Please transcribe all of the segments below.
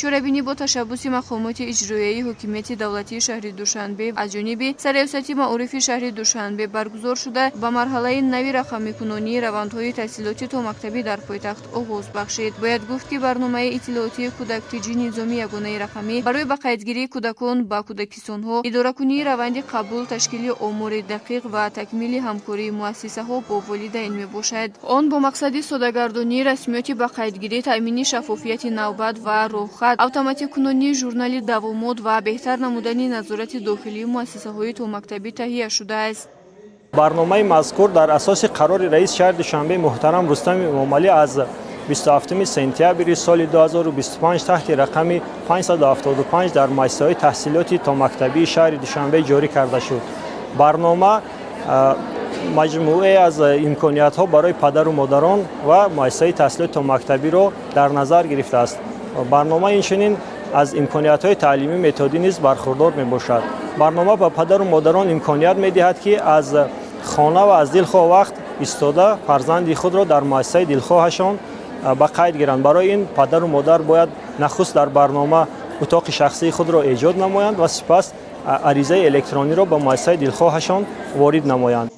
Чорабинӣ бо ташаббуси мақомоти иҷроияи ҳокимияти давлатии шаҳри Душанбе аз ҷониби Сарриёсати маорифи шаҳри Душанбе баргузор шуда, ба марҳалаи нави рақамикунонии равандҳои таҳсилоти томактабӣ дар пойтахт оғоз бахшид. Бояд гуфт, ки барномаи иттилоотии Кӯдак ТИҷӣ низоми ягонаи рақамӣ барои ба қайдгирии кӯдакон ба кӯдакистонҳо, идоракунии раванди қабул, ташкили омори дақиқ ва такмили ҳамкории муассисаҳо бо волидайн мебошад. Он бо мақсади соддагардонии расмиёти ба қайдгирӣ, таъмини шаффофияти навбат ва роҳхат, автоматикунонии журнали давомот ва беҳтар намудани назорати дохилии муассисаҳои томактабӣ таҳия шудааст. Барномаи мазкур дар асоси қарори раиси шаҳри Душанбе муҳтарам Рустами Эмомалӣ аз 27 сентябри соли 2025 таҳти рақами 575 дар муассисаҳои таҳсилоти томактабии шаҳри Душанбе ҷорӣ карда шуд. Барнома маҷмӯае аз имкониятҳо барои падару модарон ва муассисаи таҳсилоти томактабиро дар назар гирифтааст. Барнома инчунин аз имкониятҳои таълимию методӣ низ бархурдор мебошад. Барнома ба падару модарон имконият медиҳад, ки аз хона ва аз дилхоҳ вақт истода фарзанди худро дар муассисаи дилхоҳашон ба қайд гиранд. Барои ин падару модар бояд нахуст дар барнома утоқи шахсии худро эҷод намоянд ва сипас аризаи электрониро ба муассисаи дилхоҳашон ворид намоянд.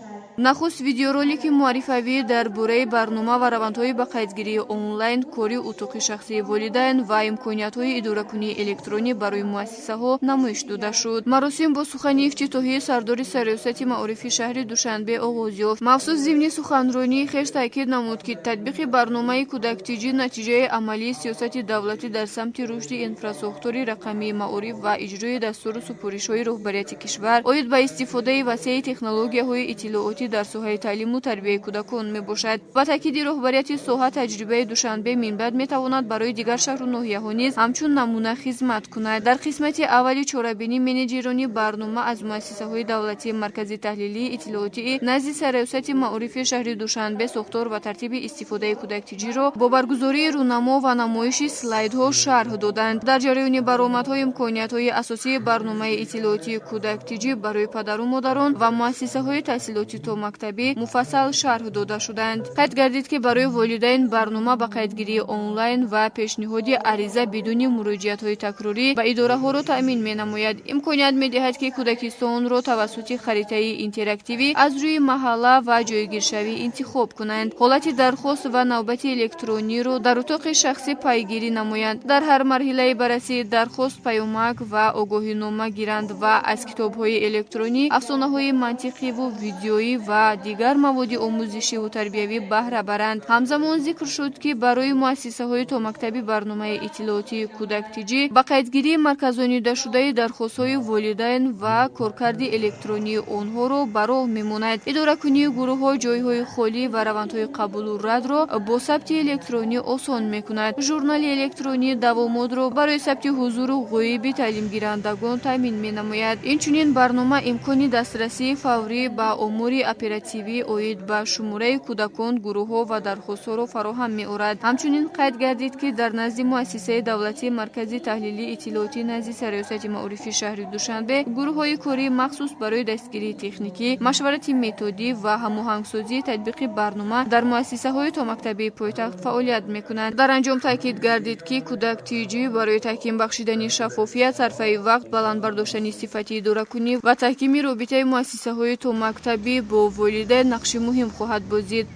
Нахуст видеоролики муаррифавӣ дар бораи барнома ва равандҳои ба қайдгирии онлайн, кори утоқи шахсии волидайн ва имкониятҳои идоракунии электронӣ барои муассисаҳо намоиш дода шуд. Маросим бо сухани ифтитоҳии сардори Сарриёсати маорифи шаҳри Душанбе оғоз ёфт. Мавсуф зимни суханронии хеш таъкид намуд, ки татбиқи барномаи Кӯдак ТИҷӣ натиҷаи амалии сиёсати давлатӣ дар самти рушди инфрасохтори рақамии маориф ва иҷрои дастуру супоришҳои роҳбарияти кишвар оид ба истифодаи васеи технологияҳои иттилоотӣ дар соҳаи таълиму тарбияи кӯдакон мебошад. Ба таъкиди роҳбарияти соҳа, таҷрибаи Душанбе минбаъд метавонад барои дигар шаҳру ноҳияҳо низ ҳамчун намуна хизмат кунад. Дар қисмати аввали чорабинӣ менеҷерони барнома аз муассисаҳои давлатии Маркази таҳлилии иттилоотии назди Сарриёсати маорифи шаҳри Душанбе сохтор ва тартиби истифодаи Кӯдак Тиҷиро бо баргузории рӯнамо ва намоиши слайдҳо шарҳ доданд. Дар ҷараёни баромадҳо имкониятҳои асосии барномаи иттилоотии Кӯдак Тиҷӣ барои падару модарон ва муассисаҳои таҳсилоти томактабӣ муфассал шарҳ дода шуданд. Қайд гардид, ки барои волидайн барнома ба қайдгирии онлайн ва пешниҳоди ариза бидуни муроҷиатҳои такрорӣ ба идораҳоро таъмин менамояд, имконият медиҳад, ки кӯдакистонро тавассути харитаи интерактивӣ аз рӯи маҳалла ва ҷойгиршавӣ интихоб кунанд, ҳолати дархост ва навбати электрониро дар утоқи шахсӣ пайгирӣ намоянд, дар ҳар марҳилаи баррасии дархост паёмак ва огоҳинома гиранд ва аз китобҳои электронӣ, афсонаҳои мантиқиву видеоӣ ва дигар маводи омӯзишиву тарбиявӣ баҳра баранд. Ҳамзамон зикр шуд, ки барои муассисаҳои томактабӣ барномаи иттилоотии Кӯдак Тиҷӣ ба қайдгирии марказонидашудаи дархостҳои волидайн ва коркарди электронии онҳоро ба роҳ мемонад, идоракунии гурӯҳҳо, ҷойҳои холӣ ва равандҳои қабулу радро бо сабти электронӣ осон мекунад, журнали электронии давомотро барои сабти ҳузуру ғоиби таълимгирандагон таъмин менамояд. Инчунин барнома имкони дастрасии фаврӣ ба омори оперативӣ оид ба шумораи кӯдакон, гурӯҳҳо ва дархостҳоро фароҳам меорад. Ҳамчунин қайд гардид, ки дар назди муассисаи давлатии Маркази таҳлилии иттилоотӣ назди Сарриёсати маорифи шаҳри Душанбе гурӯҳҳои кории махсус барои дастгирии техникӣ, машварати методӣ ва ҳамоҳангсозии татбиқи барнома дар муассисаҳои томактабии пойтахт фаъолият мекунанд. Дар анҷом таъкид гардид, ки Кӯдак Тиҷӣ барои таҳким бахшидани шаффофият, сарфаи вақт, баланд бардоштани сифати идоракунӣ ва таҳкими робитаи муассисаҳои томактабӣ бо волидайн нақши муҳим хоҳад бозид.